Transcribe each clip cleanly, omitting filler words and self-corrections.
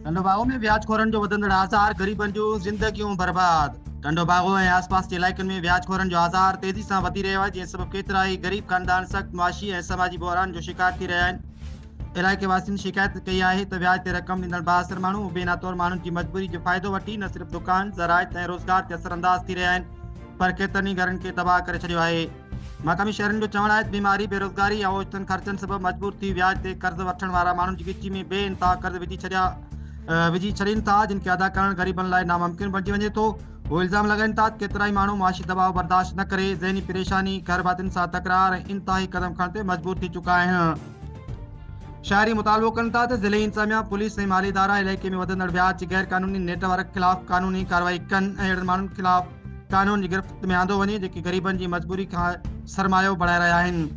ٽنڊوباغو ۾ وياج خورن جو وڌندڙ آزار، غريبن جون زندگيون برباد. ٽنڊوباغو ۽ آس پاس جي علائقن ۾ وياج خورن جو آزار تيزي سان وڌي رهيو آهي، جنهن سبب ڪيترائي غريب خاندان سخت معاشي ۽ سماجي بحران جو شڪار ٿي رهيا آهن. علائقي واسين شڪايت ڪئي آهي ته وياج تي رقم ڏيندڙ بااثر ماڻهو مبينا طور ماڻهن جي مجبوري جو فائدو وٺي نه صرف دڪان، زراعت ۽ روزگار تي اثرانداز ٿي رهيا آهن پر ڪيترن ئي گهرن کي تباهه ڪري ڇڏيو آهي. مقامي شهرين جو چوڻ آهي ته بيماري، بيروزگاري يا اوچتن خرچن سبب مجبور ٿي وياج تي قرض وٺڻ وارا ماڻهن جي ڳچي ۾ بي انتها قرض وجهي ڇڏيا وجهي ڇڏين ٿا، جن کي ادا ڪرڻ غريبن لاء ناممڪن بڻجي وڃي ٿو. هو الزام لڳائين ٿا ته ڪيترائي ماڻهو معاشي دٻاء برداشت نه ڪري ذهني پريشاني، گهر ڀاتين سان تڪرار ۽ انتهائي قدم کڻڻ تي مجبور ٿي چڪا آهن. شهري مطالبو ڪن ٿا ته ضلعي انتظاميا، پوليس ۽ مالي ادارا علائقي ۾ وڌندڙ وياج جي غير قانوني نيٽ ورڪ خلاف قانوني ڪارروائي ڪن ۽ اهڙن ماڻهن خلاف قانون جي گرفت ۾ آندو وڃي جيڪي غريبن جي مجبوري کان سرمايو بڻائي رهيا آهن.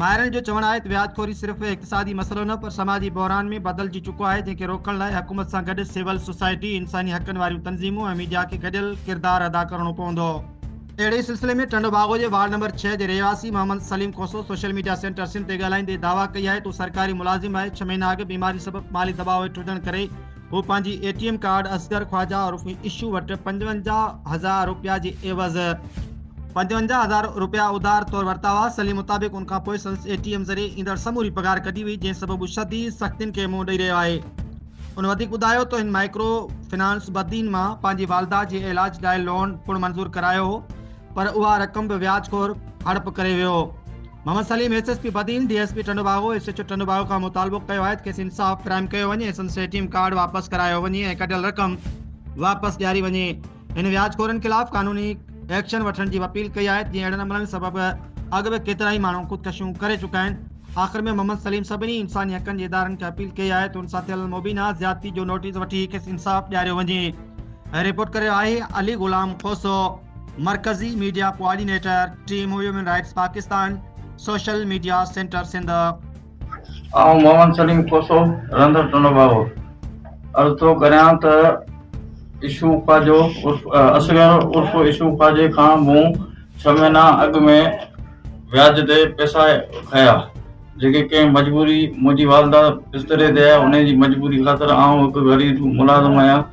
ماهرن جو چوڻ آهي ته وياج خوري صرف اقتصادي مسئلو نه پر سماجي بحران ۾ بدلجي چڪو آهي جنهن کي روڪڻ لاء حڪومت سان گڏ سول سوسائٽي، انساني حقن واريون تنظيمون ۽ ميڊيا کي گڏيل ڪردار ادا ڪرڻو پوندو. اهڙي ئي سلسلي ۾ ٽنڊو باگو جي وارڊ نمبر ڇهه جي رهواسي Muhammad Saleem Khoso social media centre Sindh تي ڳالهائيندي دعويٰ ڪئي آهي ته هو سرڪاري ملازم آهي، ڇهه مهينا اڳ بيماري سبب مالي دٻاء هيٺ هجڻ ڪري هو پنهنجي A T M card Asghar Khawaja عرف اشو وٽ 55 هزار رپيا جي عيوض 55 هزار رپيا اڌار طور ورتا هئا. سليم مطابق ان کانپوء سندس اي ٽي ايم ذريعي ايندڙ سموري پگهار ڪڍي وئي جنهن سبب هو شديد سختين کي منهن ڏئي رهيو آهي. هن وڌيڪ ٻڌايو ته هن مائڪرو فنانس بدين مان پنهنجي والده جي علاج لاء لون پڻ منظور ڪرايو هو پر اها رقم به وياج خور هڙپ ڪري ويو. Muhammad Saleem S S P Badin, D S P Tando Bago, S H O Tando Bago کان مطالبو ڪيو آهي ته کيس انصاف فراهم ڪيو وڃي ۽ سندس اي ٽي ايم ڪارڊ واپس ڪرايو وڃي ۽ ڪڍيل رقم واپس ڏياري وڃي. هن وياج خورن خلاف قانوني ايڪشن وٺڻ جي اپيل ڪئي آهي ته جيئن اهڙن عملن سبب اڳ به ڪيترائي ماڻهو خودڪشيون ڪري چڪا آهن. آخر ۾ محمد سليم سڀني انساني حقن جي ادارن کي اپيل ڪئي آهي ته ان سان ٿيل مبينا زيادتي جو نوٽيس وٺي کيس انصاف ڏياريو وڃي. رپورٽ ڪري رهيو آهي علي غلام کوسو. مرڪزي media coordinator team human rights Pakistan social media centre Sindh. آئون محمد سليم کوسو رهندڙ ٽنڊوباگو عرض ٿو ڪريان ته اشو خواجو عرف اصغر عرف اشو خواجي کان مون ڇهه مهينا اڳ ۾ وياج تي پئسا کنيا جيڪي ڪنهن مجبوري منهنجي والده بستري تي آهي انهي جي مجبوري خاطر آئون هڪ غريب ملازم آهيان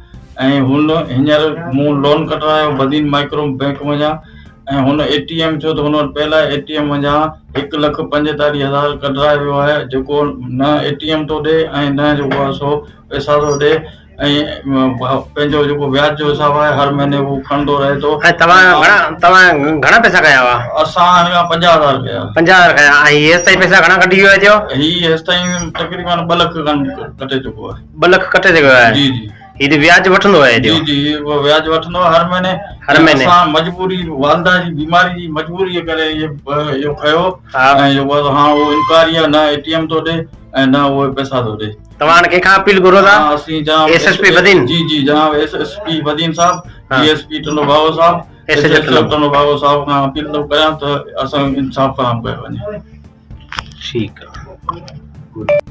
۽ هن هينئر مون لون ڪڍرايو بدين مائڪرو بئنڪ منجهان ۽ هن اي ٽي ايم ڇو ته هن وٽ پيل آهي اي ٽي ايم منجهان هڪ لک پنجيتاليهه هزار ڪڍرائي ويو آهي جيڪو نه اي ٽي ايم ٿو ڏي ۽ نه جيڪو آهي سو پئسا ٿو ڏي ۽ پنهنجو جيڪو وياج جو حساب آهي هر مهيني هو کڻندو رهي ٿو. ۽ توهان گهڻا توهان گهڻا پئسا کنيا هئا؟ اسان هن کان 50 هزار کنيا. 50 هزار کنيا ۽ هي هيستائين پئسا گهڻا ڪڍي ويو آهي چيو؟ هي هيستائين تقريبن 2 لک کن ڪٽي چڪو آهي. 2 لک ڪٽي چڪو آهي. جي جي. هي ته وياج وٺندو آهي جي جي هي وياج وٺندو آهي هر مهيني. هر مهيني. اسان مجبوري والده جي بيماري جي مجبوري ڪري اهو کنيو ۽ جيڪو هاڻ اهو انڪاري آهي نه اي ٽي ايم ٿو ڏي ۽ نه اهي پئسا ٿو ڏي. توهان ڪنهن کان اپيل گهرو ٿا؟ اسين جناب ايس ايس پي بدين جي جي جناب ايس ايس پي بدين صاحب D S P Tando Bago صاحب S H O Tando Bago صاحب کان اپيل ٿو ڪريان ته اسان کي انصاف فراهم ڪيو وڃي. ٺيڪ آ.